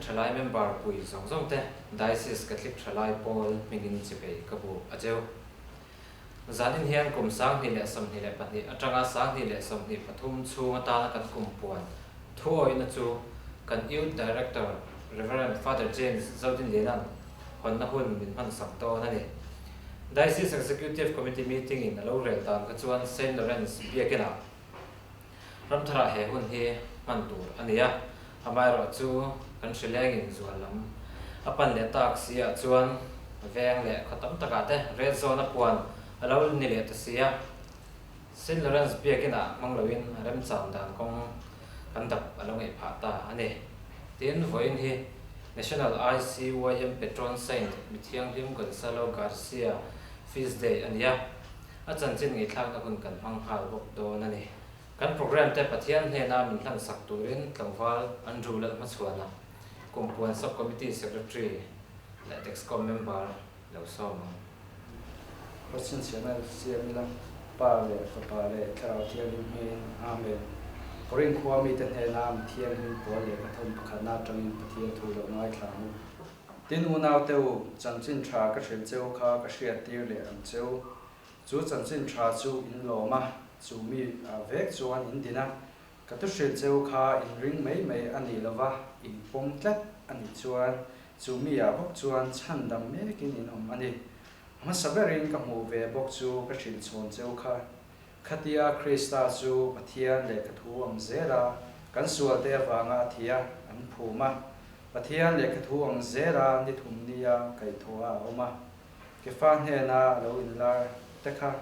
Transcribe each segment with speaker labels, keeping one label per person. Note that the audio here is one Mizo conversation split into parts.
Speaker 1: Thalai member pui zawng zawng te Diocese Catholic Thalai Pawl hmingin chipei ka buk a cheu. Zanin hian kum 2022 atanga 2023 chhung atana kan kum puan thuawihna chu kan Youth Director Rev. Father James Zodinliana'n hawnna hun min hmansak dawn a ni. Diocese Executive Committee meeting in a lo rel dan kha chuan Saint Lawrence Biakinah Ramtharah he hun hi hman tur a ni a, amaherawh chu kan hrilengin zual lam a pan leh tak si ah chuan veng leh khaw tam takah te red zone a puan a lo ni leh ta si a, Saint Lawrence biakinah hmang loin a remchang dan kawng kan dap a lo ngaih phah ta a ni. Tin, vawiin hi National ICYM Patron Saint Mithianghlim Gonzalo Garcia Feast Day a ni a. A chanchin ngaihthlakna hun kan hmang nghal bawk dawn a ni. Kan program te Pathian hnena min hlansak turin tlangval Andrew Lalhmachhuana, Kumpuan Sub-Committee Secretary leh Dexcom member lo sawm ang.
Speaker 2: Pathian siamna siam ila, Pa leh Fapa leh Thlarau Thianghlim hmingin, Amen. Korin khua mite hnena mi thianghlim pawl leh ka thawm pakhatna atangin Pathian thu lo ngaithla ang u. Tin unaute u, chanchin tha ka hrilh cheu kha ka hriattir leh ang cheu. Chu chanchin tha chu in lawm a, chu mi vek chuan in din a. Ka thu hrilh cheu kha in ring mai mai a nih lova, in pawm tlat a nih chuan chu mi ah bawk chuan chhandam mekin in awm a ni. Hmasa berin ka hmuh ve bawk chu ka hrilh chhawn cheu kha. Khatia Krista chu Pathian lehkha thu ang zela kan sualte avanga a thi a, an phum a. Pathian lehkha thu ang zela ni thum nia kaihthawh a awm a. Kefa hnena a lo inlar te kha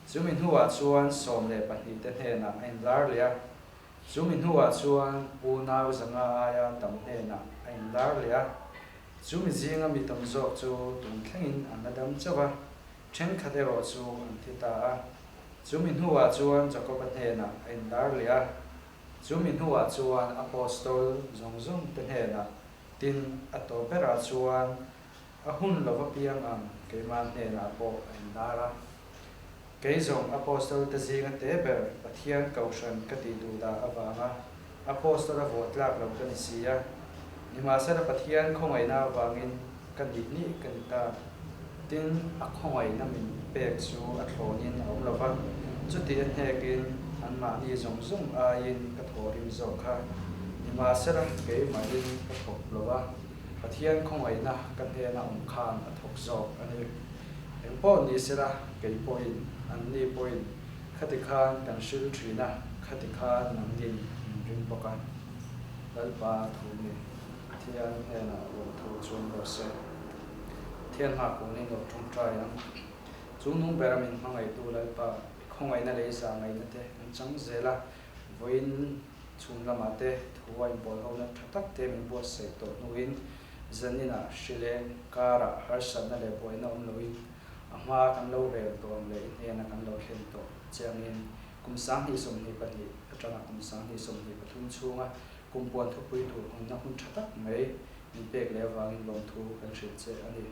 Speaker 2: chumi hnuah chuan 12 te hnenah a inlar leh a. Chumi hnuah chuan unau 500 aia tam hnenah a inlar leh a. Chumi zinga mi tam zawk chu tun thlengin an la dam chauh a. Thenkhat erawh chu an thi ta a. Chumi hnuah chuan Jakoba hnenah a inlar leh a. Chumi hnuah chuan Apostol zawng zawng te hnenah, tin, a tawp berah chuan a hun lova piang ang keimah hnenah pawh a inlar a. Kei zawng Apostol te zinga te ber Pathian kohhran ka tih duh dah avanga Apostol a vuah tlak lo ka ni si a. Nimahsela Pathian khawngaihna avangin ka nih nih ka ni ta. Tin, a khawngaihna min pek chu a thlawnin a awm lo va, chuti a hnekin anmahni zawng zawng aiin ka thawhrim zawk kha. Nimahsela keimahin ka thawk lo va, Pathian khawngaihna ka hnena awm khan a thawk zawk a ni. Engpawh ni sela kei pawhin, anni pawhin khati khan kan hril thin a, khati khan nangnin min ring bawk a. Lalpa thu ni Pathian hnenah lawmthu chuan rawh se. Pathian hma kunin lo tawngtai ang. Chu nung bera min hmangaihtu Lalpa, i khawngaihna leh i zahngaihna te kan chang zel a, vawiin chhun lamah te thu a inpawl hona tha tak te min buatsaih tawh hnuin zaninah hrileng karah harsatna leh buaina awm loin a hma kan lo rel tawh ang leh i hnena kan lo thlen tawh che angin kum 2022 atanga kum 2023 chhunga kum puan thupui tur hawnna hun tha tak mai min pek leh avangin lawmthu kan hrilh che a ni.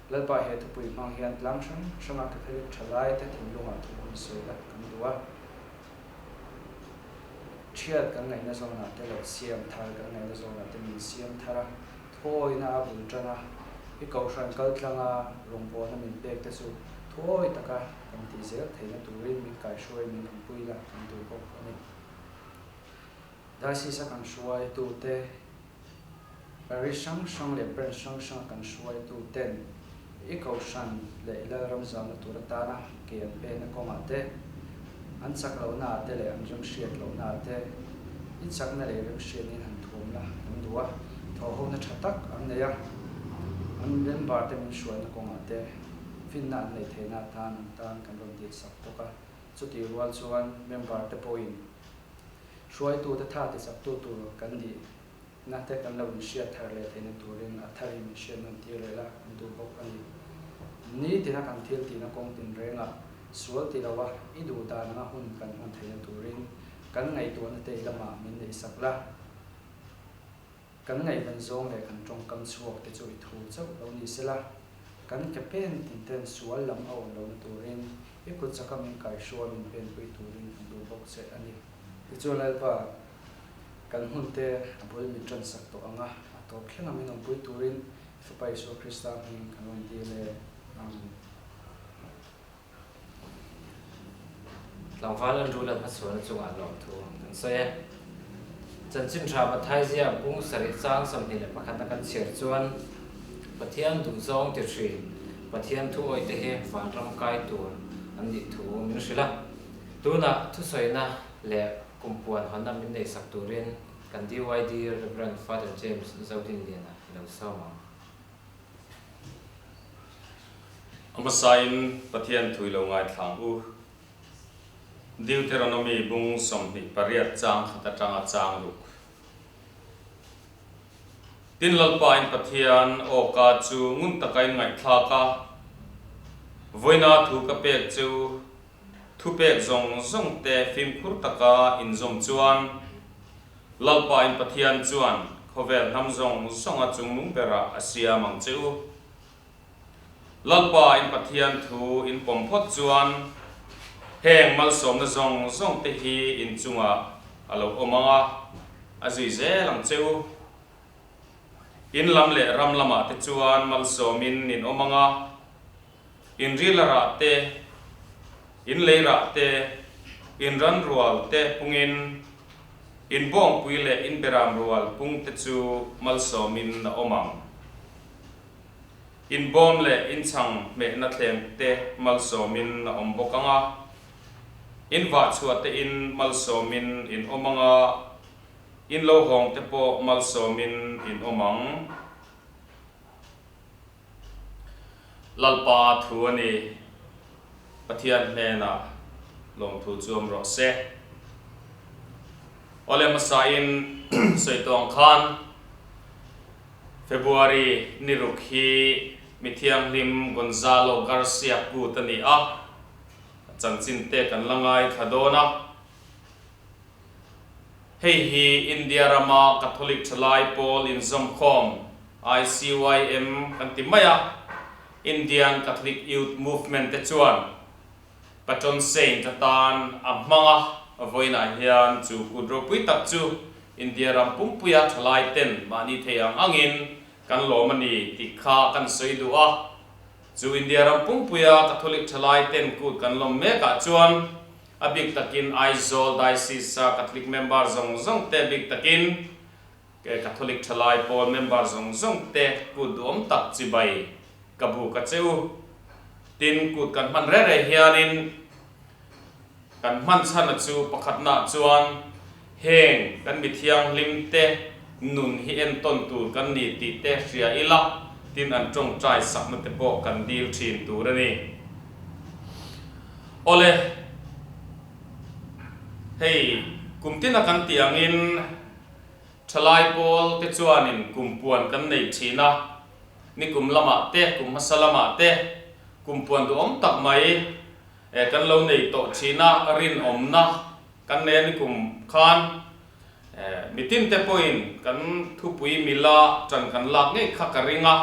Speaker 2: Lalpa he thupui hmang hian tlang hrang hranga Catholic thalai te thinlungah thu hun sawi la kan duh a. Thiat kan ngaihna zawnah te leh siam thar kan ngaihna zawnah te min siam thar a, thuawina a bul tan a, i kohhran kal tlanga rawngbawlna min pek te chu thuawi taka kan tih zel theihna turin min kaihruai min awmpui la kan duh bawk a ni. Diocese a kan hruaitute, Parish hrang hrang leh Branch hrang hranga kan hruaituten i kohhran leh i Lalram zauna tur atana ke an pena kawngah te, an chak lohnaah te leh an remhriat lohnaah te i chakna leh remhriatna in han thuam la kan duh a, thawhhona tha tak an nei a, an member te min hruaina kawngah te finna an neih theihna atan an tan kan rawn dilsak bawk a, chutih rual chuan member te pawhin Hruaitute tha tichaktu tur kan nih na te kan lo inhriat thar leh theihna turin a thar hi min hriat nawn tir leh la kan duh bawk a ni. Nitina kan thil tihna kawng tinrengah sual ti loa i duh dan anga hun kan hman theihna turin kan ngaihtuahna te i lamah min neihsak la. Kan ngaihven zawng leh kan tawngkam chhuak te chu i thu chauh lo ni sela, kan ke pen tin ten sual lam a awm lohna turin i kut chaka min kaihrual min penpui turin kan duh bawk che a ni. Tichuan Lalpa, kan hun te a bul min tansak tawh ang a, a tawp thleng a min awmpui turin i Fapa Isua Krista hmingin kan rawn dil e. Amen.
Speaker 1: Tlangval an rul an hmachhuahna chungah lawmthu kan sawi e. Chanchin tha Mathai ziak bung sarih chang 21 a kan chhiar chuan Pathian duhzawng ti hrin Pathian thu awih te hi vanram kai tur an nih thu min hrilh a. Tunah thusawina leh kumpuan hawnna min neihsak turin kan DYD Rev. Father James Zodinliana i lo sawm ang.
Speaker 3: A hmasain Pathian thui lo ngaithlang u. Deuteronomy bung 28 chang khat atanga chang ruk. Tin Lalpain Pathian awka chu ngun taka in ngaihthlak a, vawiina thu ka pek chu thupek zawng zawng te fimkhur taka inzawm chuan Lalpain Pathian chuan khawvel hnam zawng zawnga chungnung berah a siam ang che u. Lalpa in Pathian thu in pawm phawt chuan heng malsawmna zawng zawng te hi in chungah a lo awm ang a, a zui zel ang che u. In lam leh ram lamah te chuan malsawmin in awm ang a, in rila rah te, in lei rah te, in ran rual te pungin, in bawngpui leh in beram rual pung te chu malsawmin a awm ang. In bawm leh in chhang hmehna thleng te malsawmin a awm bawk ang a, in vah chhuah te in malsawmin in awm ang a, in lo hawng te pawh malsawmin in awm ang. Lalpa thu a ni, Pathian hnenah lawmthu chu awm rawh se. Awle hmasain sawi tawh ang khan February ni ruk hi mi thianghlim Gonzalo Garcia kut a ni a, a chanchin te kan la ngaithla dawn a. Hei hi India rama Catholic thalai pawl inzawmkhawm, ICYM kan ti mai a, Indian Catholic Youth Movement te chuan Patron Saint atan a hmang a, vawiinah hian chu kut ropui tak chu India ram pumpuia thalai ten mahni thei ang angin kan lawm a ni tih kha kan sawi duh a. Chu India ram pumpuia Catholic thalai ten kut kan lawm mekah chuan a bik takin Aizawl Diocese-a Catholic member zawng zawng te bik takin Catholic thalai pawl member zawng zawng te kut duhawm tak chibai ka buk a che u. Tin, kut kan hman reh reh hianin kan hman chhana chu pakhatnaah chuan heng kan mi thianghlim te nun hi entawn tur kan ni tih te hria ila, tin an tawngtai sakna te pawh kan dil thin tur a ni. Awle, hei kum tina kan tih angin thalai pawl te chuanin kum puan kan nei thin a, ni kum lamah te, kum hmasa lamah te kum puan duhawm tak mai kan lo nei tawh thin a, rinawmna kan nei a ni kum khan mitin te pawhin kan thupui mila tan kan lak ngei kha ka ring a,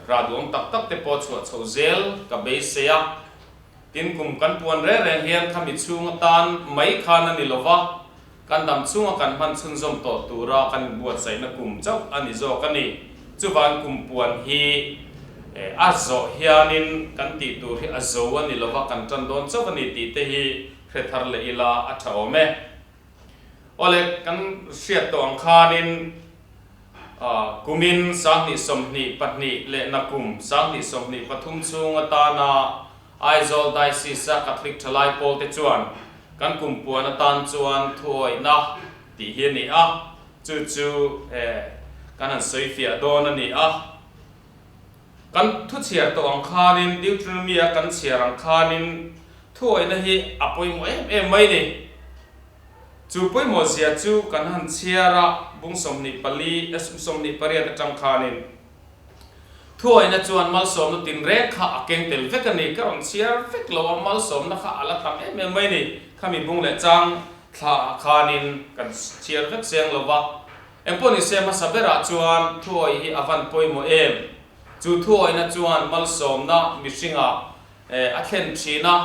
Speaker 3: rah duhawm tak tak te pawh chhuah chho zel ka beisei a. Tin, kum kan puan reng reng hian khami chhung atan mai khan a ni lo va, kan dam chhunga kan hman chhunzawm tawh tura kan inbuatsaihna kum chauh a ni zawk a ni. Chuvan kum puan hi a zawh hianin kan tih tur hi a zo a ni lo va, kan tan dawn chauh a ni tih te hi hre thar leh ila a tha awm e. Awle, kan hriat tawh ang khanin Kumin 2022 leh nakum 2023 chhung atana Aizawl Diocese-a Catholic thalai pawlte chuan kan kum puan atan chuan thuawihna tih hi a ni a, chu chu kan han sawifiah dawn a ni a. Kan thuchhiar tawh ang khanin, Deuteronomy-a kan chhiar ang khanin thuawihna hi a pawimawh em em mai ni. Chu pawimawh zia chu kan han chhiar a, bung 24, 28 atang khanin thuawihna chuan malsawmna tinreng kha a keng tel vek a ni. Ka rawn chhiar vek lo a, malsawmna kha a la tam em em mai ni. Khami bung leh chang thla ah khanin kan chhiar vek seng lo va. Engpawh ni se hmasa berah chuan thuawih hi a van pawimawh em? Chu thuawihna chuan malsawmna mihringah a thlen thin a.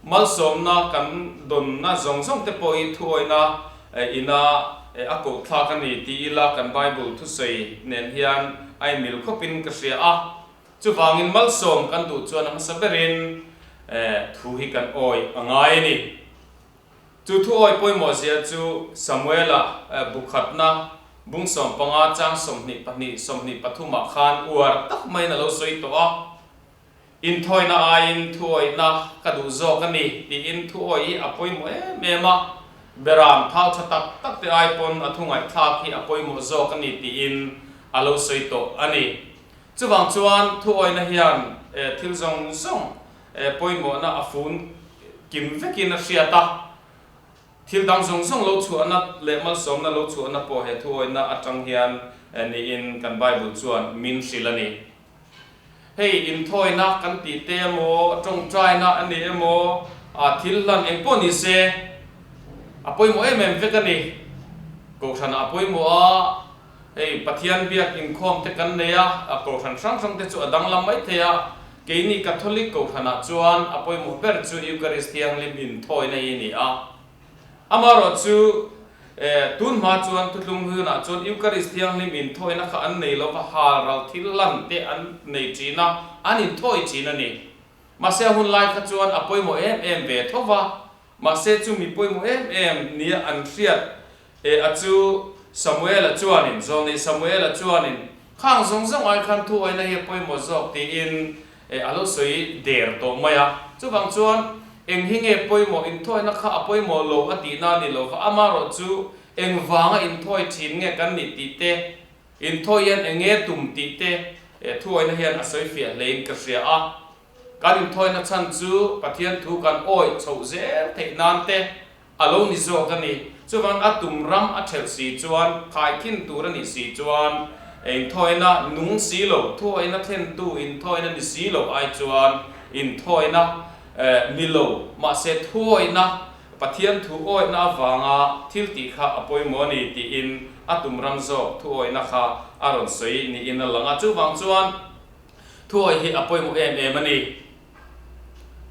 Speaker 3: Malsawmna kan dawnna zawng zawng te pawh hi thuawihna ina a koh thlak a ni ti ila kan Bible thusawi nen hian a inmil khawpin ka hria a. Chuvangin malsawm kan duh chuan a hmasa berin thu hi kan awi a ngai a ni. Chu thu awi pawimawh zia chu Samuela bu khatna bung 15 chang 22 23 ah khan uar tak maiin a lo sawi tawh a. Inthawina aiin thuawihna ka duh zawk a ni tiin thuawi hi a pawimawh em em a, beram thau tha tak tak te ai pawn a thu ngaihthlak hi a pawimawh zawk a ni tiin a lo sawi tawh a ni. Chuvang chuan thuawihna hian thil zawng zawng pawimawhna a fun kim vekin a hriat a, thil dang zawng zawng lo chhuahna leh malsawmna lo chhuahna pawh he thuawihna atang hian niin kan Bible chuan min hrilh a ni. Hei inthawina kan tih te emaw, tawngtaina a ni emaw, thil hlan eng pawh ni se, a pawimawh em em vek a ni. Kohhranah a pawimawh a, hei Pathian biak inkhawm te kan nei a, kohhran hrang hrang te chu a danglam mai thei a, keini Catholic kohhranah chuan a pawimawh ber chu Eucharist thianghlim inthawina hi a ni a. Amaherawh chu, tun hma chuan Thutlung hunah chuan Eucharist thianghlim inthawina kha an nei lo va, hal ral thil lan te an nei thin a, an inthawi thin a ni. Mahse a hun lai kha chuan a pawimawh em em ve tho va, mahse chu mi pawimawh em em nia an hriat a chu Samuela chuanin, Zawlnei Samuela chuanin khang zawng zawng ai khan thuawina hi a pawimawh zawk tiin A lo sawi der tawh mai a, chuvang chuan eng hi nge pawimawh inthawina kha a pawimawh lo a tihna a ni lo va, amaherawh chu eng vanga inthawi thin nge kan nih tih te, inthawi hian eng nge tum tih te thuawina hian a sawi fiah hlein ka hria a. Kan inthawina chhan chu Pathian thu kan awih chhoh zel theih nan te A lo ni zawk a ni. Chuvang a tum ram a thelh si chuan, khaikhin tur a nih si chuan, inthawina nung si lo, thuawina thlentu inthawina ni si lo ai chuan inthawina ni lo, mahse thuawina, Pathian thu awihna avanga thil tih kha a pawimawh a ni tiin a tum ram zawk thuawina kha a rawn sawi niin a lang a. Chuvang chuan thuawih hi a pawimawh em em a ni.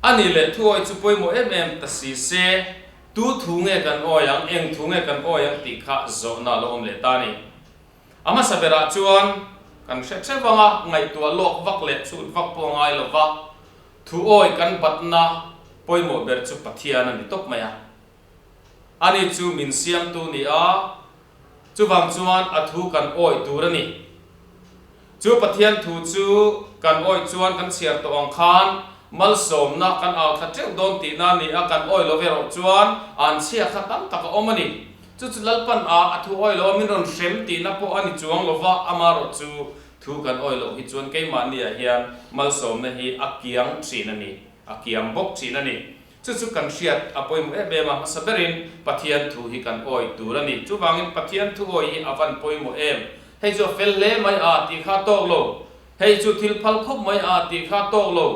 Speaker 3: A nih leh thuawi chu pawimawh em em ta si se, tu thu nge kan awi ang, eng thu nge kan awi ang tih kha zawhna a lo awm leh ta a ni. A hmasa berah chuan kan hre hrep ang a, ngaihtuah lawk vak leh chhut vak pawh a ngai lo va, thuawi kan batna pawimawh ber chu Pathian a ni tawp mai a. Ani chu min siamtu ni a, chuvang chuan a thu kan awih tur a ni. Chu Pathian thu chu kan awih chuan kan chhiar tawh ang khan malsawmna kan au thla teuh dawn tihna a ni a, kan awih lo erawh chuan anchhia kha tam tak a awm a ni. Chu chu Lalpan a a thu awih lo a min rawn hrem tihna pawh a ni chuang lo va, amaherawh chu thu kan awih loh hi chuan keimahniah hian malsawmna hi a kiang thin a ni, a kiang bawk thin a ni. Chu chu kan hriat a pawimawh em em a, hmasa berin Pathian thu hi kan awih tur a ni. Chuvangin Pathian thu awih hi a van pawimawh em? Hei chu a fel hle mai a tih kha tawk lo. Hei chu thil phal khawp mai a tih kha tawk lo.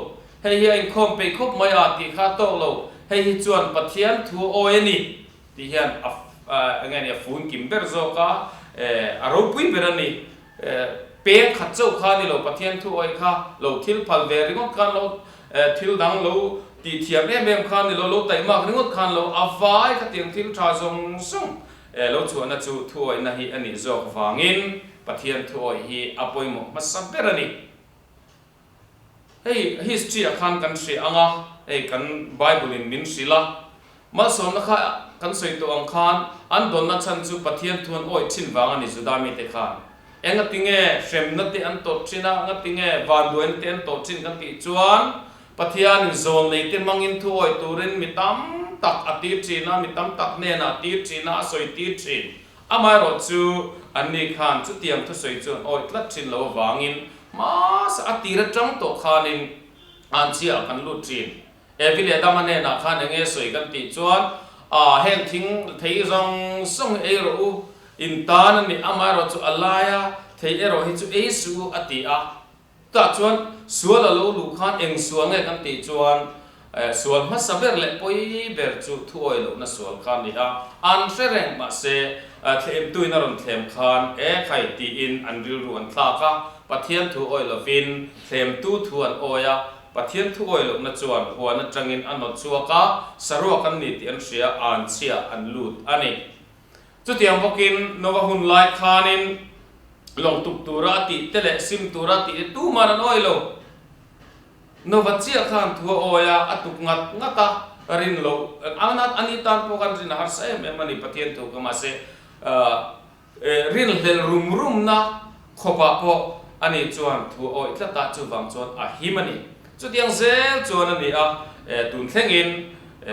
Speaker 3: Hei hi a inkhawm peih khawp mai a tih kha tawk lo. Hei hi chuan Pathian thu awih a ni tih hian a eng nge ni a fun kim ber zawk a, a ropui ber a ni. Peng khat chauh kha a ni lo, Pathian thu awih kha lo thil phal ve ringawt khan lo Thil dang lo tih thiam em em khan ni lo, lo taihmak ringawt khan lo, a vai khatiang thil tha zawng zawng lo chhuahna chu thuawihna hi a nih zawk vangin Pathian thuawih hi a pawimawh hmasa ber a ni. Hei history ah khan kan hria ang a, hei kan Bible in min hrilh a, malsawmna kha kan sawi tawh ang khan an dawnna chhan chu Pathian thu an awih thin vang a ni Juda mite khan. Engatinge hremna te an tawrh thin a, engatinge vanduaina te an tawrh thin kan tih chuan Pathianin zawlnei te hmangin thu awih turin mi tam tak a tir thin a, mi tam tak hnenah a tir thin a, a sawi tir thin. Amaherawh chu anni khan chutiang thusawi chu an awih tlat thin lo avangin hmasa a tir atang tawh khanin anchhia ah kan lut thin. Evi leh Adama hnenah khan eng nge sawi kan tih chuan, Aa, heng thing thei zawng zawng hi ei rawh u, in tan a ni, amaherawh chu a laia thei erawh hi chu ei suh u, a ti a. Tah chuan sual a lo luh khan eng sual nge kan tih chuan, sual hmasa ber leh pawi ber chu thuawi lohna sual kha a ni a, an hre reng, mahse, thlemtuin a rawn thlem khan e khai tiin an rilru an thlak a, Pathian thu awi lovin thlemtu thu an awi a, Pathian thu awi lohna chuan huan atangin a nawt chhuak a, saruak an ni tih an hria, anchhia an lut a ni. Chutiang bawkin Nova hun lai khanin lawng tuk tura a tih te leh sim tura a tih te tuman an awih lo. Nova chiah khan thu a awi a, a tuk ngat ngat a, rin loh a ni tan pawh khan rin a harsa em em a ni Pathian thu kha mahse rinhlelh rum rumna khawpah pawh a ni chuan thu a awih tlat a, chuvang chuan a him a ni. Chutiang zel chuan a ni a, tun thlengin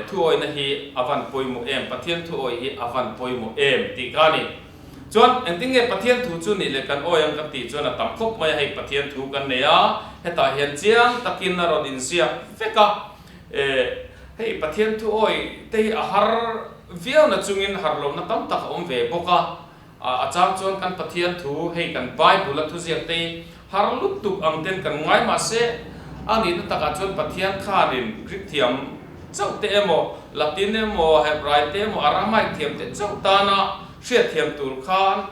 Speaker 3: thu awihna hi a van pawimawh em, Pathian thu awih hi a van pawimawh em tih kha a ni. Chuan engtin nge Pathian thu chu nih leh kan awi ang kan tih chuan a tam khawp mai a, hei Pathian thu kan nei a, hetah hian chiang takin a rawn inziak vek a, hei Pathian thu awi te hi a har viau na chungin har lohna tam tak a awm ve bawk a, a chang chuan kan Pathian thu hei kan Bible a thuziak te hi har lutuk ang ten kan ngai mahse a nihna takah chuan Pathian khanin Greek thiam chauh te emaw Latin emaw Hebrai te emaw Aramaic thiam te chauh tana Hriatthiam tur khan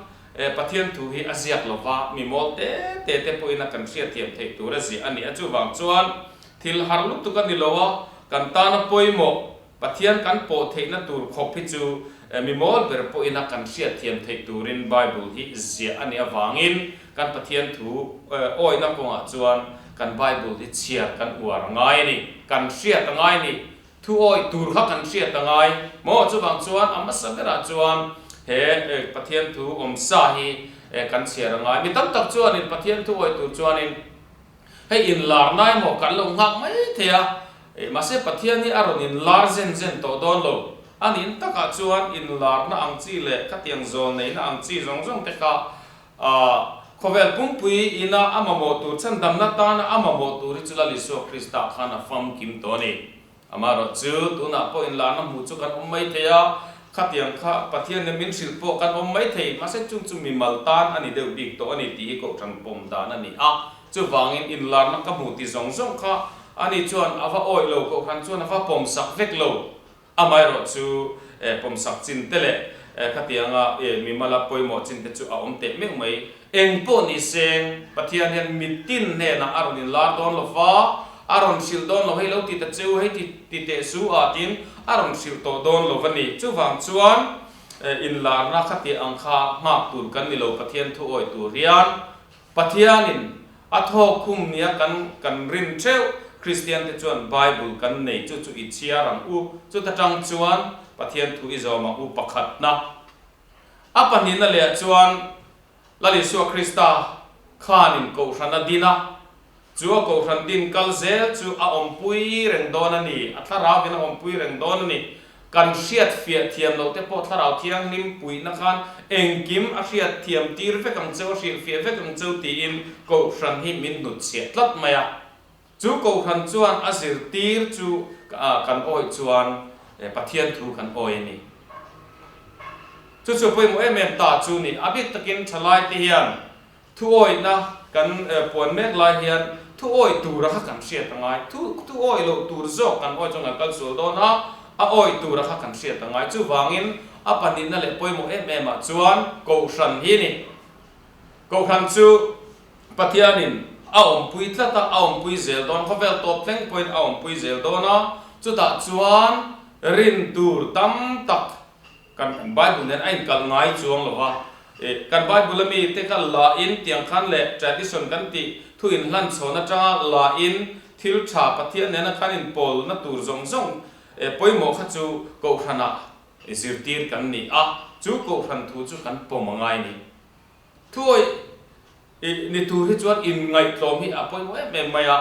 Speaker 3: Pathian thu hi a ziak lo va, mi mawl te te te pawhin a kan hriatthiam theih tur a ziah a ni a. Chuvang chuan thil har lutuk a ni lo a, kan tana pawimawh Pathian kan pawh theihna tur khawp hi chu mi mawl ber pawhin a kan hriatthiam theih turin Bible hi ziah a nih avangin kan Pathian thu awihna kawngah chuan kan Bible hi chhiar kan uar a ngai a ni, kan hriat a ngai a ni. Thu awih tur kha kan hriat a ngai maw? Chuvang chuan a hmasa berah chuan he Pathian thu awm sa hi kan chhiar a ngai. Mi tam tak chuanin Pathian thu awih tur chuanin hei inlar nai maw kan lo nghak mai thei a, mahse Pathian hi a rawn inlar zen zen tawh dawn lo. A nin takah chuan inlarna ang chi leh khatiang zawl neihna ang chi zawng zawng te kha khawvel pumpui ina a mamawh tur chhandamna tana a mamawh tur hi chu Lal Isua Krista khan a famkim tawh a ni. Amaherawh chu tunah pawh inlarna hmuh chu kan awm mai thei a, khatiang kha Pathian nen min hrilh pawh kan awm mai thei, mahse chung chu mimal tan a ni deuh bik tawh a ni tih hi Kohhran pawm dan a ni a. Chuvangin inlarna ka hmuh ti zawng zawng kha ani chuan a va awih lo, Kohhran chuan a va pawmsak vek lo. Amaherawh chu pawmsak chin te leh khatianga mimala pawimawh chin te chu a awm teh meuh mai. Eng pawh ni seng, Pathian hian mitin hnenah a rawn inlar dawn lo va, a rawn hrilh dawn lo, hei lo ti ta che u, hei ti ti teh su ah tiin a rawn hrilh tawh dawn lo va ni. Chuvang chuan inlarna khatiang ang kha nghak tur kan ni lo Pathian thu awih tur hian. Pathianin a thawkkhum nia kan kan rin theuh Kristiante chuan Bible kan nei chu chu i chhiar ang u. Chuta tang chuan Pathian thu i zawm ang u pakhatna. A pahnihna lehah chuan Lal Isua Krista khanin Kohhran a din a, chu a Kohhran din kal zel chu a awmpui reng dawn a ni, a thlarauin a awmpui reng dawn a ni. Kan hriat fiah thiam loh te pawh Thlarau Thianghlim puihna khan engkim a hriat thiam tir vek ang cheu, a hrilh fiah vek ang cheu tiin Kohhran hi min hnutchhiah tlat mai a. Chu Kohhran chuan a zirtir chu kan awih chuan Pathian thu kan awih a ni. Chu chu pawimawh em em ta chu ni. A bik takin thalaite hian Thuawihna kan puan mek lai hian thuawih tura kha kan hriat a ngai. Thu thuawih loh tur zawk kan awih chuan kan kal sual dawn a, a awih tura kha kan hriat a ngai. Chuvangin a pahnihna leh pawimawh em em ah chuan Kohhran hi a ni. Kohhran chu Pathianin a awmpui tlat a, a awmpui zel dawn. Khawvel tawp thleng pawhin a awmpui zel dawn a, chutah chuan rin tur tam tak Kan Bible nen a inkalh ngai chuang lo va, kan Bible a mi te kha la in tiang khan leh tradition kan tih thu inhlan chhawn atanga la in thil tha Pathian nena khan inpawlna tur zawng zawng pawimawh kha chu Kohhranah zirtir kan ni a, chu Kohhran thu chu kan pawm a ngai ni. Thuawih ni tur hi chuan inngaihtlawm hi a pawimawh em em mai a,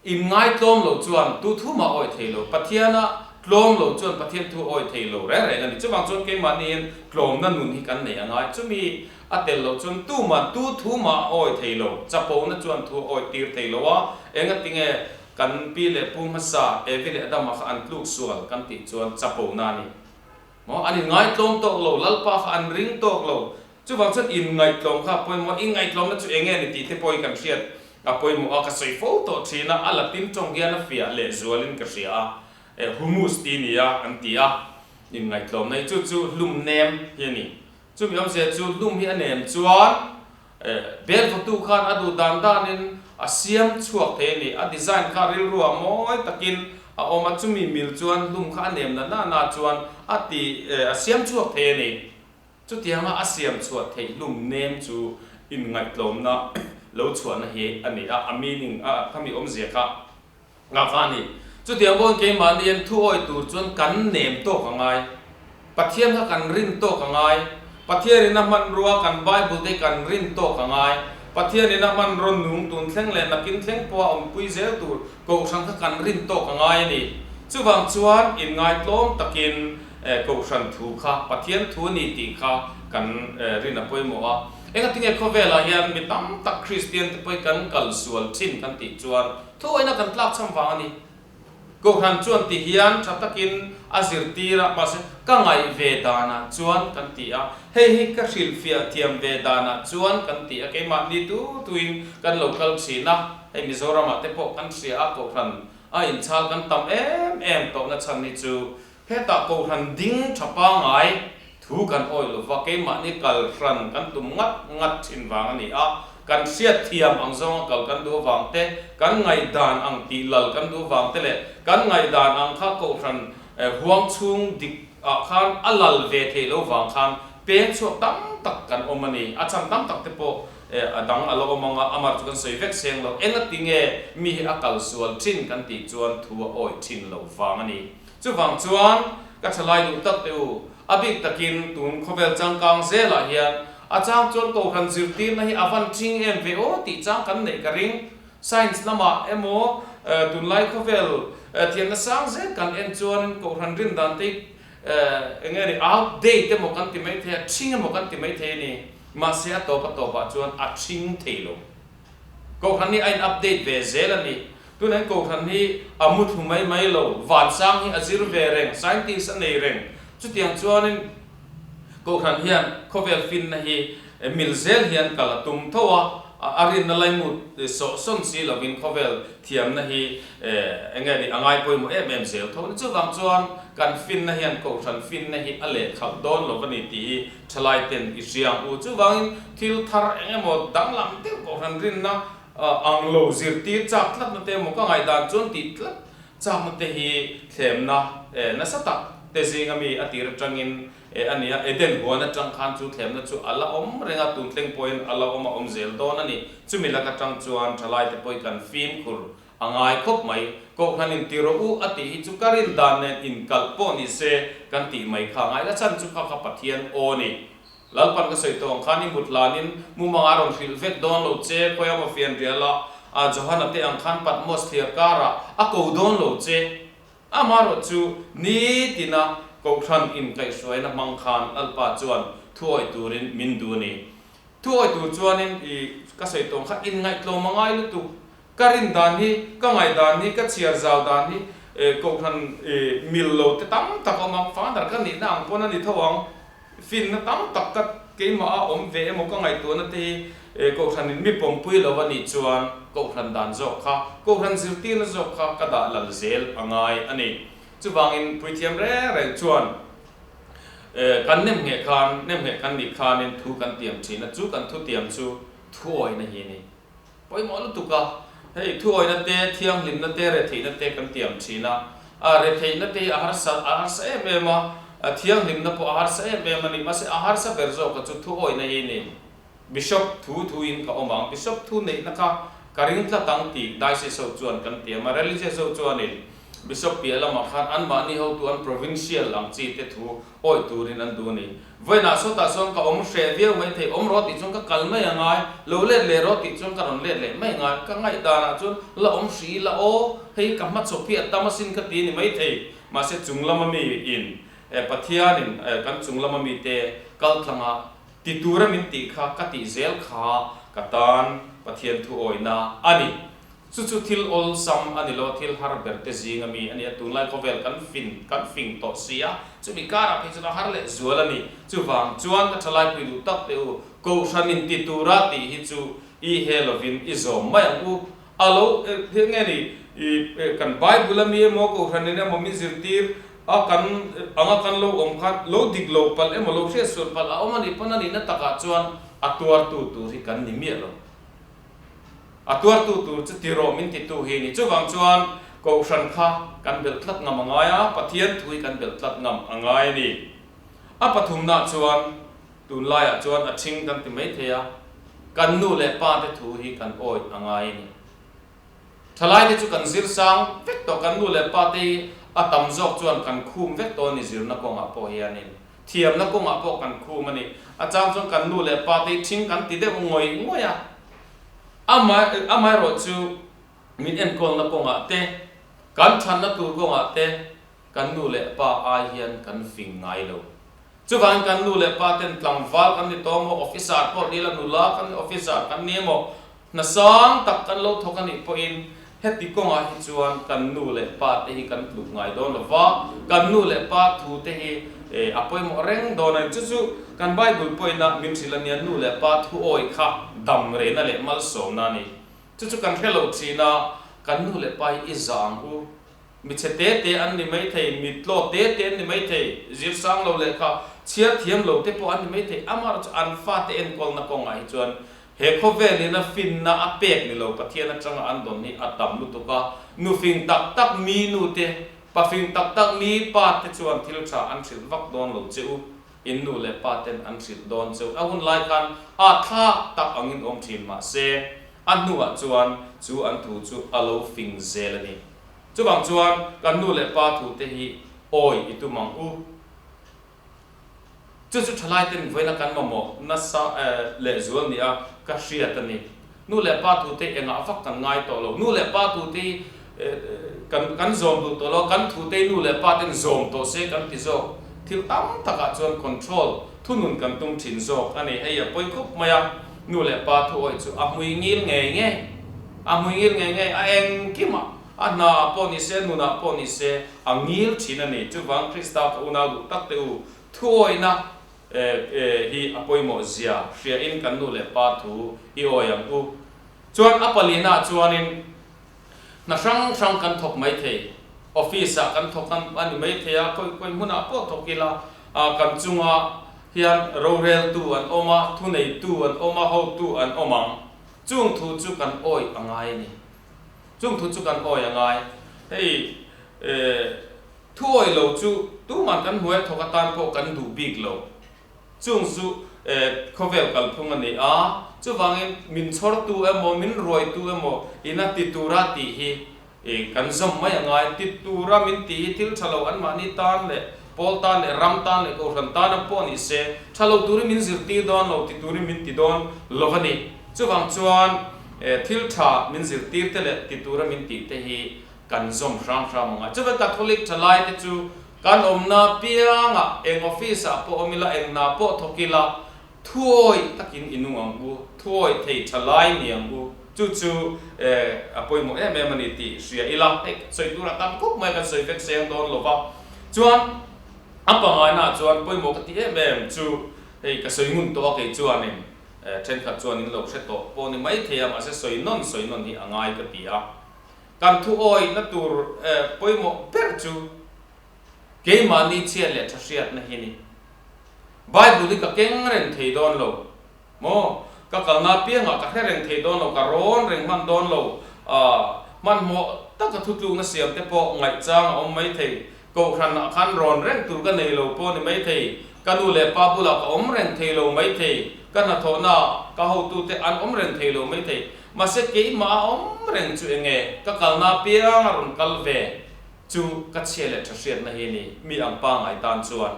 Speaker 3: Inngai tlawm lo chuan tu thu mah awih thei lo, Pathiana tlawm lo chuan Pathian thu awih thei lo reng reng a ni. Chuvang chuan keimahniin tlawmna nun hi kan nei a ngai. Chumi a tel loh chuan tumah tu thu mah a awih thei lo, chapona chuan thu a awih tir thei lo a. Engatinge kan pi leh pu hmasa Evi leh Adama kha an tluk sual kan tih chuan chapona a ni. Maw? An inngai tlawm tawk lo, Lalpa kha an ring tawk lo. Chuvang chuan inngaihtlawm kha a pawimawh a, inngaihtlawmna chu eng nge ni tih te pawh hi kan hriat a pawimawh a, ka sawi fo tawh thin a, a Latin tawng hian a fiah leh zualin ka hria a, eh humus ti nia an ti a, inngaihtlawmna hi chu chu hlum nem hi a ni. Chumi awmzia chu hlum hi a nem chuan eh bel vawtu khan a duh dan danin a siam chhuak thei a ni, a design kha rilruah mawi takin. a awm a, chumi mil chuan hlum kha a nem na na na chuan a ti a siam chhuak thei a ni. Chutianga a siam chhuah theih hlum nem chu inngaihtlawmna lo chhuahna hi a ni a, a meaning a khami awmzia kha nga kha a ni. Chutiang pawhin keimahni an thu awih tur chuan kan nem tawk a ngai, Pathian kha kan rin tawk a ngai, Pathianin a hmanrua kan Bible te kan rin tawk a ngai, Pathianin a hmanraw nung tun thleng leh nakin thleng pawha awmpui zel tur Kohhran kha kan rin tawk a ngai a ni. Chuvang chuan inngaitlawm takin Kohhran thu kha Pathian thu a ni tih kha kan rin a pawimawh a. Engatinge khawvelah hian mi tam tak Kristian te pawhin kan kal sual thin kan tih chuan thuawihna kan tlak cham vang a ni. Kohhran chuan ti hian tha takin a zirtir a, mahse ka ngaih ve danah chuan kan ti a, hei hi ka hrilhfiah thiam ve danah chuan kan ti a, keimahni tu tuin kan lo kal thin a, hei Mizoramah te pawh kan hria a, Kohhran a inchhal kan tam em em tawhna chhan hi chu Hetah Kohhran ding tha pangngai thu kan awih lova keimahni kal hran kan tum ngat ngat thin vang a ni a, kan hriat thiam ang zawnga kal kan duh avang te, kan ngaihdan ang tih lal kan duh avang te leh kan ngaihdan ang kha Kohhran huang chhung dik ah khan a lal ve theih lo vang khan peng chhuak tam tak kan awm a ni. A chhan tam tak te pawh a dang a la awm ang a, amar chu kan sawi vek seng lo. Engatinge mi hi a kal sual thin kan tih chuan thu a awih thin lo vang a ni. Chuvang chuan ka thalai duh tak teh u, a bik takin tun khawvel changkang zelah hian a chang chuan Kohhran zirtirna hi a van ṭhing em ve aw tih chang kan neih ka ring. Science lamah emaw tunlai khawvel thiamna sang zel kan en chuanin Kohhran rin dan te hi eng nge ni outdate emaw kan ti maithei a, ṭhing emaw kan ti maithei a ni. Mahse a tawp a tawpah chuan a ṭhing thei lo. Kohhran hi a in update ve zel a ni. Tunah hian Kohhran hi a mu thlu mai mai lo, vansang hi a zir ve reng, scientist a nei reng. Chutiang chuanin Kohhran hian khawvel finna hi mil zel hian kal a tum tho a, a rinna laimut sawh sawn si lovin khawvel thiamna hi eng nge ni a ngai pawimawh em em zel tho a ni. Chuvang chuan kan finna hian Kohhran finna hi a lehkhalh dawn lo a ni tih hi Thalai ten i hria ang u. Chuvangin thil thar eng emaw danglam deuh Kohhran rinna ang lo zirtir chak tlatna te emaw ka ngaihdan chuan tih tlat chakna te hi thlemna nasa tak te zinga mi a tir atangin a ni a. Eden huan atang khan chu thlemna chu a la awm reng a, tun thleng pawhin a la awm a awm zel dawn a ni. Chumi lak atang chuan thalai te pawhin kan fimkhur A ngai khawp mai. Kohhran in ti rawh u a tih hi chu ka rin dan nen inkalh pawh ni se kan tih mai kha ngai la chhan chu kha kha Pathian aw ni. Lalpan ka sawi tawh ang khan i mut hlanin mumanga rawn hrilh vek dawn lo che, khawi emaw fianrial ah a Johana te ang khan Patmos thliar karah a ko dawn lo che. Amaherawh chu nitina Kohhran inkaihhruaina hmang khan Lalpa chuan thuawih turin min duh a ni. Thuawih tur chuanin i ka sawi tawh ang kha inngaihtlawm a ngai lutuk. Ka rin dan hi, ka ngaih dan hi, ka chhiar zau dan hi Kohhran mil lo te tam tak a awm ang, Father ka nihna ang pawn a ni tho ang, finna tam tak ka keimah a awm ve emaw ka ngaihtuahna te hi Kohhranin mi pawmpui lo a nih chuan Kohhran dan zawk kha, Kohhran zirtirna zawk kha ka dah lal zel a ngai a ni. Chuvangin puithiam reng reng chuan kan nemngheh khan, nemngheh kan nih khanin thu kan tiam thin a, chu kan thutiam chu thuawihna hi a ni. Pawimawh lutuk a, hei thuawihna te, thianghlimna te, retheihna te kan tiam thin a, a retheihna te hi a harsa a harsa em em a, a thianghlimna pawh a harsa em em a ni, mahse a harsa ber zawk a chu thuawihna hi ni. Bishop thu thuin ka awm ang, Bishop thu neihna kha ka ring tlat ang tih Diocese ho chuan kan tiam a, Religious ho chuanin Bishop piah lamah khan anmahni hotu an Provincial ang chi te thu awih turin an duh a ni. Vawiinah sawtah sawn ka awm hreh viau mai thei, awm rawh tih chuan ka kal mai a ngai, lo let leh rawh tih chuan ka rawn let leh mai a ngai, ka ngaihdanah chuan la awm hri ila aw, hei ka hmachhawp hi a tam asin ka ti a ni mai thei, mahse chung lama mi in Pathianin kan chung lama mite kal tlanga ti tura min tih kha ka tih zel kha ka tan Pathian thuawihna a ni. Chu chu thil awlsam a ni lo, thil har ber te zing a mi a ni a, tunlai khawvel kan fin, kan fing tawh si a, chumi karah phei chuan a har leh zual a ni. Chuvang chuan ka thalaipui duh tak teh u, Kohhran in ti tura tih hi chu i he lovin i zawm mai ang u. A lo eng nge ni, i kan Bible a mi emaw Kohhran in emaw min zirtir a kan anga kan lo awm khan lo dik lo palh emaw lo hriatsual palh a awm a nih pawn a nihna takah chuan a tuartu tur hi kan ni miah lo. A tuartu tur chu ti rawh min titu hi a ni. Chuvang chuan Kohhran kha kan belh tlat ngam a ngai a, Pathian thu hi kan belh tlat ngam a ngai a ni. A pathumnaah chuan tunlaiah chuan a ṭhing kan ti mai thei a, kan nu leh pa te thu hi kan awih a ngai a ni. Ṭhalaite chu kan zir sang vek tawh, kan nu leh pa te hi a tam zawk chuan kan khum vek tawh a ni zirna kawngah pawh hianin. Thiamna kawngah pawh kan khum a ni. A chang chuan kan nu leh pa te hi ṭhing kan ti deuh ngawih ngawih a, amaherawh chu min enkawlna kawngah te, kan ṭhanna tur kawngah te kan nu leh pa ai hian kan fing ngai lo. Chuvangin kan nu leh pa ten tlangval kan ni tawh maw, officer pawh ni ila nula kan ni officer kan ni emaw, hna sang tak kan lo thawk a nih pawhin heti kawngah hi chuan kan nu leh pa te hi kan tluk ngai dawn lo va, kan nu leh pa thu te hi a pawimawh reng dawn a ni. Chu chu kan Bible pawhin a min hrilh a nia, nu leh pa thuawi kha dam rehna leh malsawmna a ni. Chu chu kan hre lo thin a, kan nu leh pa hi i zah ang u. Mi chhe te te an ni mai thei, mi tlaw te te an ni mai thei, zir sang lo lehkha chhiar thiam lo te pawh an ni mai thei. Amaherawhchu an fate enkawlna kawngah hi chuan he khawvelin a finna a pek ni lo Pathian atanga an dawn hi a tam lutuk a. Nu fing tak tak mi nu te, pa fing tak tak mi pa te chuan thil tha an hrilh vak dawn lo che u. In nu leh pa ten an hrilh dawn cheu. A hun lai khan a thlak tak angin awm thin mah se, a hnuah chuan chu an thu chu a lo fing zel a ni. Chuvang chuan kan nu leh pa thu te hi awi i tum ang u. Chu chu thalai ten vawiina kan mamawh nasa lehzual nia ka hriat a ni. Nu leh pa thu te engah vak kan ngai tawh lo. Nu leh pa thu te hi kan kan zawm duh tawh lo. Kan thu te hi nu leh pa ten zawm tawh se kan ti zawk. Thil tam takah chuan control, thunun kan tum thin zawk a ni. Hei a pawi khawp mai a, nu leh pa thu awih chu a hmui ngil ngei ngei. A hmui ngil ngei ngei, a engkim a, a hna ah pawh ni se, nunah pawh ni se, a ngil thin a ni. Chuvang Krista ka unau duh tak te u, thu awihna hi a pawimawh zia hria in kan nu leh pa thu i awi ang u. Chuan a palina ah chuanin hna hrang hrang kan thawk mai thei, office ah kan thawk a ni mai thei a, khawi khawi hmunah pawh thawk ila kan chunga hian roreltu an awm a, thuneitu an awm a, hotu an awm ang. Chung thu chu kan awi a ngai a ni. Chung thu chu kan awi a ngai. Hei Thuawi lo chu tuman kan hnuai thawk atan pawh kan duh bik lo. Chung chu khawvel kalphung a ni a, chuvangin min chhawrtu emaw, min ruaitu emaw ina ti tura tih hi kan zawm mai a ngai. Ti tura min tih hi thil tha lo anmahni tan leh pawl tan leh ram tan leh kohhran tana pawh ni se, tha lo turin min zirtir dawn lo, ti turin min ti dawn lo a ni. Chuvang chuan thil tha min zirtir te leh ti tura min tih te hi Kan zawm hrang hrang ang a. Chuva Catholic thalai te chu kan awmna piangah eng office ah pawh awm ila, eng hna pawh thawk ila, thuawi takin i nung ang u, thuawi thei thalai ni ang u. Chu chu a pawimawh em em a ni tih hria ila, hei sawi tur a tam khawp mai kan sawi vek seng dawn lo va. Chuan a pangaina ah chuan pawimawh ka ti em em chu hei ka sawi ngun tawh a kei chuanin thenkhat chuan in lo hre tawh pawh ni mai thei a, mahse sawi nawn sawi nawn hi a ngai ka ti a. Kan thu awihna tur pawimawh ber chu keimahni chhiat leh tha hriatna hi ni. Bible hi ka keng reng thei dawn lo maw? Ka kalna apiangah ka hre reng thei dawn lo, ka rawn reng hman dawn lo. Hmanhmawh taka thutlukna siam te pawh ngaihchang a awm mai thei. Kohhranah khan rawn reng tur ka nei lo pawh ni mai thei. Ka nu leh pa bulah ka awm reng thei lo mai thei. Ka hnathawhnaah ka hotute an awm reng thei lo mai thei. Mahse keimah a awm reng chu enge ka kalna apiang a rawn kal ve chu ka chhia leh tha hriatna hi ni mi ang pangai tan chuan.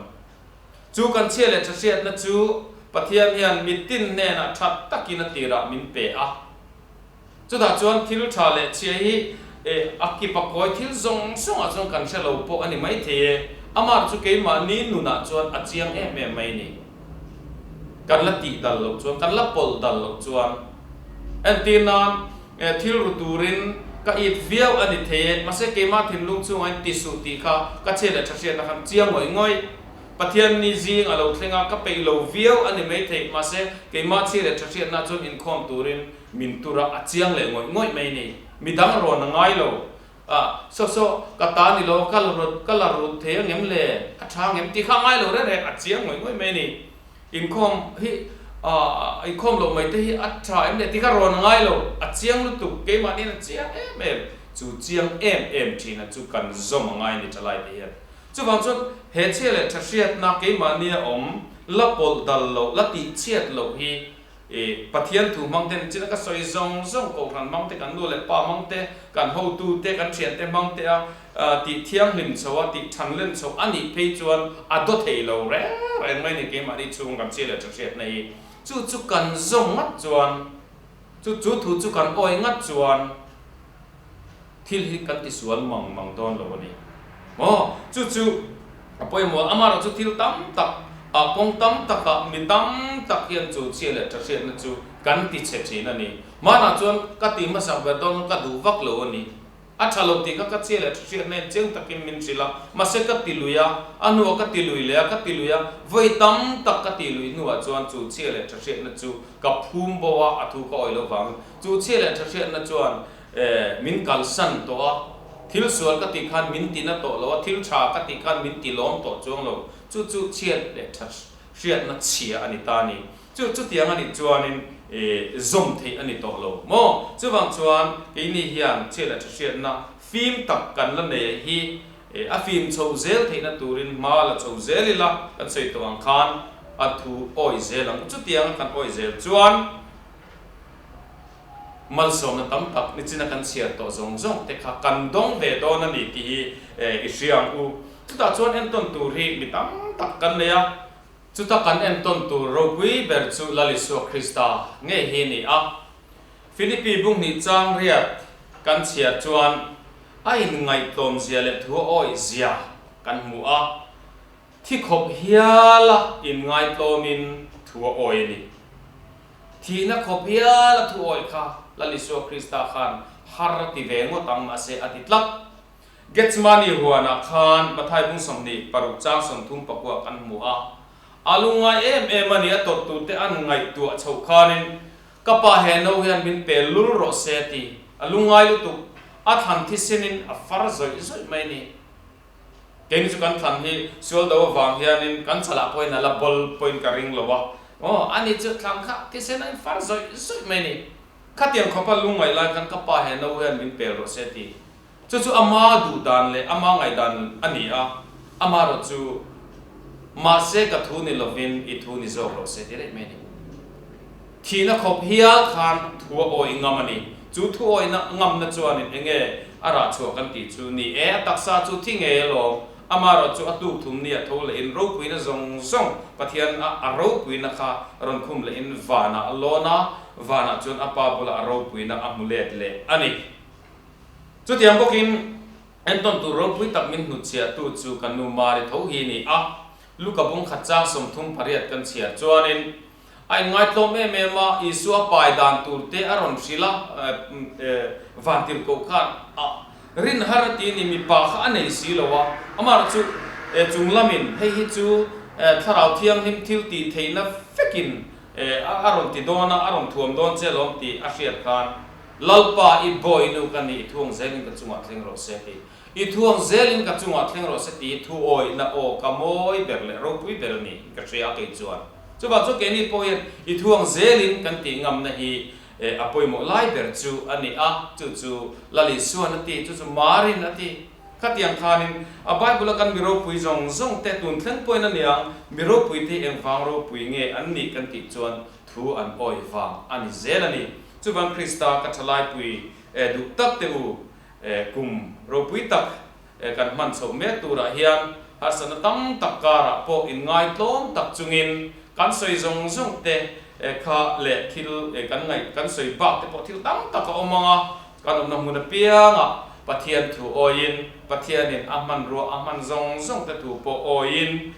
Speaker 3: Chu kan chhia leh tha hriatna chu Pathian hian mitin hnenah that takin a tirah min pe a. Chutah chuan thil tha leh chhia hi a kip a kawi thil zawng zawngah chuan kan hre lo pawh a ni maithei e. Amah chu keimahni nunah chuan a chiang em em mai ni. Kan la tih dal loh chuan, kan la pawlh dal loh chuan entir nan thil ru turin ka it viau a ni thei e. Mahse keimah thinlung chungah in ti suh tih kha ka chhiat leh tha hriatna khan chiang ngawih ngawih. Pathian ni zing a lo thleng a, ka peih lo viau a ni maithei. Mahse keimah chhiat leh tha hriatna chuan inkhawm turin min tur a, a chiang leh ngawih ngawih mai ni. Midang rawn a ngai lo. A, saw saw, ka ta ni lo, ka la rut, ka la rut thei angem le? A tha angem tih kha a ngai lo reng reng, a chiang ngawih ngawih mai ni. Inkhawm hi, a, inkhawm loh mai te hi a tha em le tih kha rawn a ngai lo, a chiang lutuk, keimahniin a chiang em em. Chu chiang em em ṭhina chu kan zawm a ngai a ni ṭha lai te hian. Chuvang chuan he chhia leh ṭha hriatna keimahnia awm la pawlh dal loh, la tih chhiat loh hi Pathian thu hmang te chin a ka sawi zawng zawng kohhran hmang te, kan nu leh pa hmang te, kan hotu te, kan thiante hmang te a tih thianghlim chho a, tih thanlen chho a nih phei chuan a daw thei lo reng reng mai a ni keimahni chhung kan chhia leh ṭha hriatna hi. Chu chu kan zawm ngat chuan, chu chu thu chu kan awi ngat chuan thil hi kan tisual mang mang dawn lo a ni maw? Chu chu a pawimawh, amaherawh chu thil tam tak ah kawng tam takah mi tam tak hian chu chhia leh tha hriatna chu kan ti chhe thin a ni. Hmanah chuan ka ti hmasak ber dawn ka duh vak lo a ni. A tha lo tih kha ka chhia leh tha hriatna in chiang takin min hrilh a, mahse ka ti lui a, a hnuah ka ti lui leh a, ka ti lui a, vawi tam tak ka tih luih hnuah chuan chu chhia leh tha hriatna chu ka phum bo a, a thu ka awih lo vangin chu chhia leh tha hriatna chuan min kalsan tawh a, thil sual ka tih khan min ti na tawh lo a, thil tha ka tih khan min ti lawm tawh chuang lo, chu chu chhiat leh tha hriatna chhia a ni ta a ni. Chu chutiang a nih chuanin zawm theih a ni tawh lo maw? Chuvang chuan keini hian chhiat leh tha hriatna fim tak kan la nei hi a fim chho zel theihna turin hma la chho zel ila kan sawi tawh ang khan a thu awi zel ang. Chutianga kan awi zel chuan Malsawmna tam tak nichina kan chhiar tawh zawng zawng te kha kan dawng ve dawn a ni tih hi i hria ang u. Chutah chuan entawn tur hi mi tam tak kan nei a. Chuta kan entawn tur ropui ber chu Lal Isua Krista ngei hi a ni a. Philippi bunghnih chang riat kan chhiar chuan a inngaihtlawmzia leh thu a awihzia kan hmu a. Thi khawp hiala inngaitlawmin thu a awi a ni. Thihna khawp hiala thu awi kha Lal Isua Krista khan har a ti ve ngawt ang mahse a ti tlat. Gethsemane huanah khan Mathai bung 26 chang 34 kan hmu a. A lungngai em em a ni, a tawrh turte an ngaihtuah chhoh khanin ka pa he no hian min pel lul rawh se a ti. A lungngai lutuk, a thlan thisenin a far zawih zawih mai a ni. Keini chu kan thlan hi sual do avang hianin kan chalah pawhin a la bawl pawhin ka ring lo a, aw ani chu thlan kha thisen a infar zawih zawih mai a ni. Khatiang khawpa lungngaih lai khan ka pa he no hian min pel rawh se ti. Chu chu ama duh dan leh ama ngaihdan a ni a, amaherawh chu mahse ka thu ni lovin i thu ni zawk rawh se ti daih mai a ni. Thihna khawp hial khan thu a awih ngam a ni. Chu thu awihna ngamna chuanin eng nge a rah chhuah kan tih chu ni e, a taksa chu thi ngei alawm. Amaherawh chu a tuk thum nia tho lehin ropuina zawng zawng Pathian a a ropuina kha rawn khum lehin vanah a lawn a, vanah chuan a pa bulah a ropuina a hmu let leh a ni. Chutiang bawkin entawn tur ropui tak min hnutchhiahtu chu kan nu Mari tho hi a ni a, Luka bung khat chang 38 kan chhiar chuanin, A inngaihtlawm em em a, Isua pai dan tur te a rawn hrilh a, vantirhkoh khan a rin har a ti a ni, mipa kha a nei si lo a, amaherawh chu chung lamin hei hi chu Thlarau Thianghlim thil tih theihna vekin a rawn ti dawn a, a rawn thuam dawn che alawm tih a hriat khan, Lalpa i bawinu ka ni, i thuang zelin ka chungah thleng rawh se tih. I thuang zelin ka chungah thleng rawh se tih thu awihna aw ka mawi ber leh ropui ber a ni ka hria a kei chuan. Chuvang chu keini pawh hian i thuang zelin kan tih ngamna hi a pawimawh lai ber chu a ni a, chu chu Lal Isuan a ti, chu chu Marin a ti. Khatiang khanin a Bible a kan mi ropui zawng zawng te tun thleng pawhin a niang, mi ropui te hi engvang ropui nge an nih kan tih chuan thu an awih vang a ni zel a ni. Chuvang Krista ka thalaipui duh tak te u, Kum ropui tak kan hman chhoh mek turah hian harsatna tam tak karah pawh inngai tlawm tak chungin kan sawi zawng zawng te kha leh thil kan ngaih kan sawi bak te pawh thil tam tak a awm ang a, kan awmna hmun apiangah Pathian thu awiin Pathianin a hmanrua a hman zawng zawng te thu pawh awiin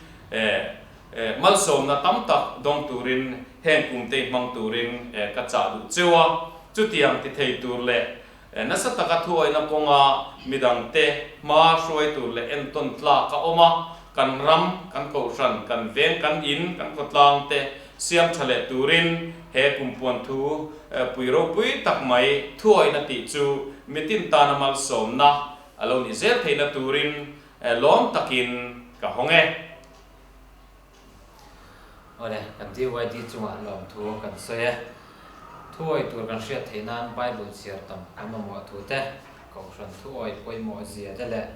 Speaker 3: malsawmna tam tak dawng turin heng kum te hmang turin ka chah duh cheu a, chutiang ti thei tur leh Nasa taka thuawihna kawnga midangte hma hruai tur leh entawn tlak a awm a, kan ram, kan kohhran, kan veng, kan in, kan khawtlang te siam tha leh turin he kumpuan thu pui ropui tak mai thuawihna tih chu mitin tana malsawmna a lo nih zel theihna turin lawm takin ka hawng e.
Speaker 1: Awle, kan DYD chungah lawmthu kan sawi e. Thuawih tur kan hriat theih nan Bible chhiar tam kan mamawh thu te. Kohhran thuawih pawimawh zia te leh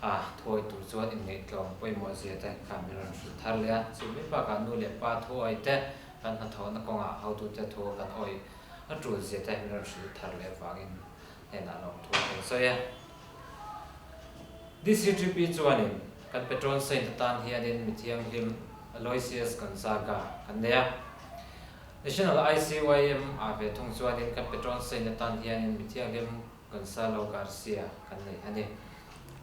Speaker 1: a thuawih tur chuan inngaihtlawm pawimawh zia te kha min rawn hrilh thar leh a. Chu mai bakah nu leh pa thuawih te kan hnathawhna kawngah hotute thu kan awih a tul zia te min rawn hrilh thar leh avangin hnenah lawmthu a kan sawi a. DCTP chuanin kan Patron Saint atan hianin mi thianghlim Aloysius Gonzaga kan nei a. National ICYM ah ve thung chuanin kan Patron Saint atan hianin mi thianghlim Gonzalo Garcia kan nei a ni.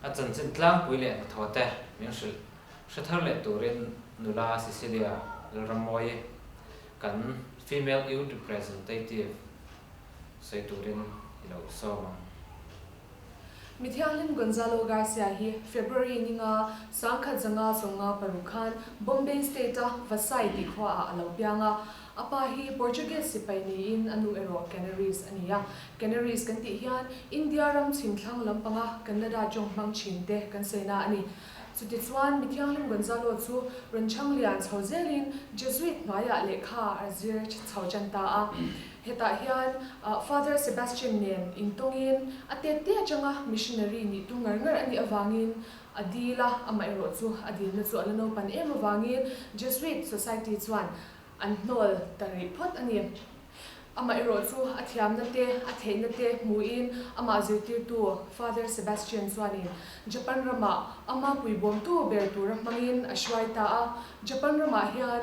Speaker 1: A chanchin tlangpui leh hnathawh te min hrilh hre thar leh turin nula Cecilia Lalrammawi kan Female Youth Representative sawi turin i lo sawm ang.
Speaker 4: Mi thianghlim Gonzalo Garcia hi February ninga 1956 khan Bombay State-a Vasai tih khuaah a lo piang a. A pa hi Portuguese sipai niin a nu erawh Canaries a ni a. Canaries kan tih hian India ram chhim thlang lampanga Kannada tawng hmang thin te kan sawi na a ni. Chutichuan mi thianghlim Gonzalo chu rawn chhang lian chho zelin Jesuit hnuaiah lehkha a zir chho tan ta a. Hetah hian Father Sebastian nen intawngin a tet te atanga missionary nih tu ngar ngar a nih avangin a dil a, amaherawh chu a dilna chu a la naupan em avangin Jesuit Society chuan an hnawl ta rih phawt a ni. Amaherawh chu a thiamna te, a theihna te hmuhin amah zirtirtu Father Sebastian chuanin Japan ramah ama puibawmtu ber tura hmangin a hruai ta a. Japan ramah hian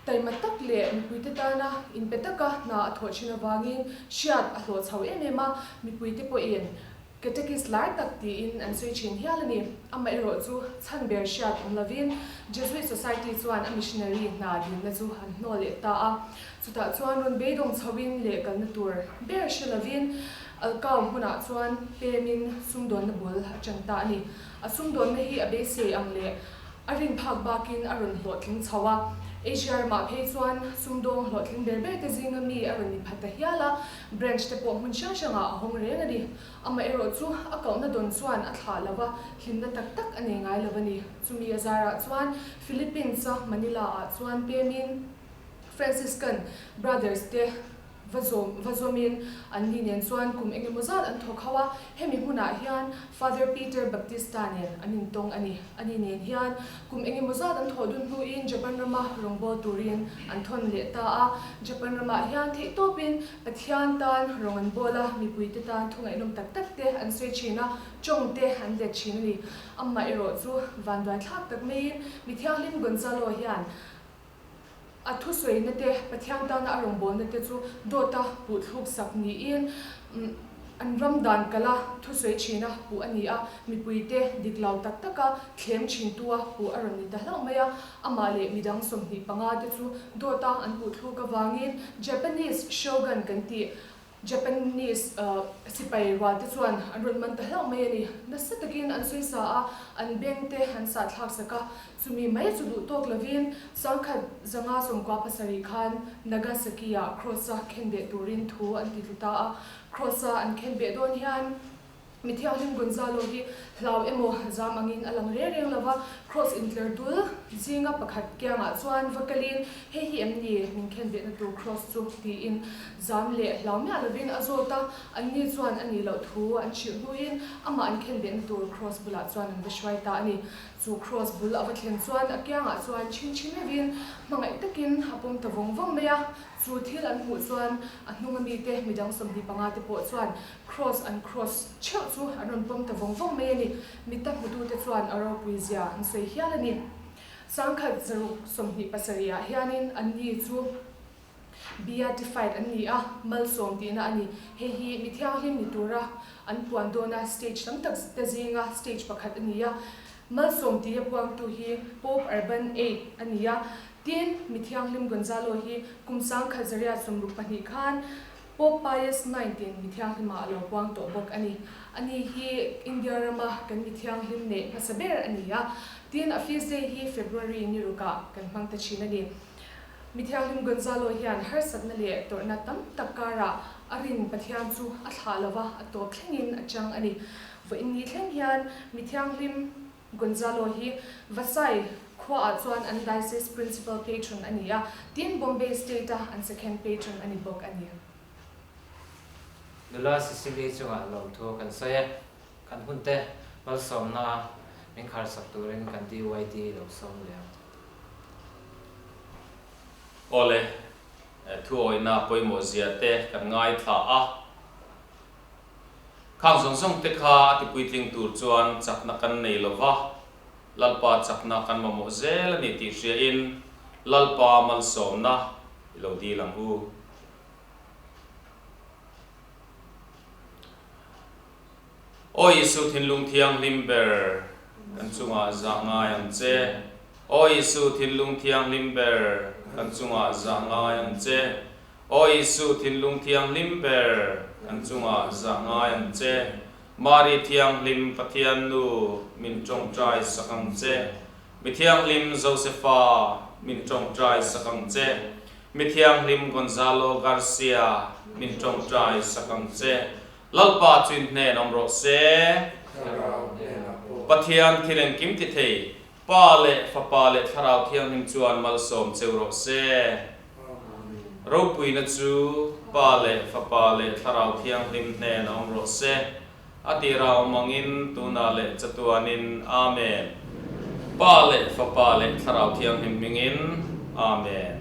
Speaker 4: Taima tak leh mipuite tana inpe taka hna a thawh thin avangin hriat a hlawh chho em em a, mipuite pawhin Catechist lar tak tiin an sawi thin hial a ni. Amaherawh chu chhan ber hriat awm lovin Jesuit Society chuan a missionary hna dinna chu an hnawl leh ta a. Chutah chuan rawn beidawng chhoin leh kalna tur ber hre lovin Alkao hmunah chuan pemin sumdawnna bul a tan ta a ni. A sumdawnna hi a beisei ang leh A rin phak bakin a rawn hlawhtling chho a, Asia ramah phei chuan sumdawng hlawhtling ber ber te zinga mi a rawn ni phat ta hial a, branch te pawh hmun hrang hrangah a hawng reng a ni. Amaherawh chu a kohna dawn chuan a thlah lo va, hlimna tak tak a nei ngai lo a ni. Chumi a zarah chuan Philippines-a Manila-ah chuan pemin Franciscan Brothers te Va zawm va zawmin an ni nen chuan kum eng emaw zat an thawk ho a, hemi hmunah hian Father Peter Baptista nen an intawng a ni. Ani nen hian kum eng emaw zat an thawh dun hnuin Japan rama rawngbâwl turin an thawn leh ta a. Japan ramah hian theihtawpin Pathian tan rawng an bawl a, mipuite tan thu ngaihnawm tak tak te an sawi thin a, tawng te an let thin a ni. Amah erawh chu vanduaithlak tak maiin Mithianghlim Gonzalo hian A thusawina te, Pathian tana a rawngbawlna te chu dawta puh thluk sak niin an ram dan kala thusawi thina puh a ni a, mipuite dik lo tak taka thlem thintua puh a rawn ni ta hlauh mai a. Amah leh midang 25 te chu dawta an puh thluk avangin Japanese Shogun kan tih Japanese sipai rual te chuan an rawn man ta hlauh mai a ni. Nasa takin an sawi sa a, an beng te an sah thlak sak a, chumi mai chu duh tawk lovin 1997 khan Nagasaki-ah Cross-a khenbeh turin thu an ti tlu ta a. Cross-a an khenbeh dawn hian Mi thianghlim Gonzalo hi hlau emaw zam angin a lang reng reng lo va, Cross intler dul zinga pakhat kiangah chuan va kalin, Hei hi em ni min khen behna tur Cross chu? tiin zam leh hlau miah lovin a zawt a, anni chuan a nih loh thu an hrilh hnuin amah an khen behna tur Cross bulah chuan an va hruai ta a ni. Chu Cross bul a va thlen chuan a kiangah chuan chhinchhi meuhin hmangaih takin a pawm ta vawng vawng mai a, chu thil an hmuh chuan a hnunga mite midang 25 te pawh chuan Cross an cross theuh chu an rawn pawm ta vawng vawng mai a ni. Mita hmutute chuan a ropui zia an sawi hial a ni. 1627 ah hianin anni chu beatified an ni a, malsawm tihna a ni. Hei hi mi thianghlim ni tura an puan dawna stage tam tak te zinga stage pakhat a ni a. Malsawm tia puangtu hi Pope Urban ii a ni a. Tin, mi thianghlim Gonzalo hi kum 1962 khan Pope Pius IX in mi thianghlimah a lo puang tawh bawk a ni. Ani hi India rama kan mi thianghlim neih hmasa ber a ni a, tin a feast day hi February ni rukah kan hmang ta thin a ni. Mi thianghlim Gonzalo hian harsatna leh tawrhna tam tak karah a rin Pathian chu a thlah lova a tawp thlengin a chang a ni. Vawiin ni thleng hian mi thianghlim Gonzalo hi Vasai khuaah chuan an Diocese Principal Patron a ni a, tin Bombay State-a an Second Patron a ni bawk a ni.
Speaker 1: Nula Sicily chungah lawmthu kan sawi e. Kan hunte malsawmna min kharsak turin kan DYD lo sawm leh ang.
Speaker 3: Awle, thuawihna pawimawh zia te kan ngaithla a. Khang zawng zawng te kha a tipuitling tur chuan chakna kan nei lo va, Lalpa chakna kan mamawh zel a ni tih hriain Lalpa malsawmna i lo dil ang u. Aw Isu thinlung thianghlim ber, kan chungah zah ngai ang che. Aw Isu thinlung thianghlim ber, kan chungah zah ngai ang che. Aw Isu thinlung thianghlim ber, kan chungah zah ngai ang che. Mari thianghlim Pathian Nu, min tawngtai sak ang che. Mi thianghlim Josefa, min tawngtai sak ang che. Mi thianghlim Gonzalo Garcia, min tawngtai sak ang che. Lalpa chu in hnen awm rawh se.
Speaker 5: Thlarau hnenah pawh.
Speaker 3: Pathian thil engkim ti thei, Pa leh Fapa leh Thlarau Thianghlim chuan malsawm cheu rawh se.
Speaker 5: Amen.
Speaker 3: Ropuina chu Pa leh Fapa leh Thlarau Thianghlim hnen a awm rawh se. A tira awm angin tunah leh chatuanin. Amen. Pa leh Fapa leh Thlarau Thianghlim hmingin. Amen.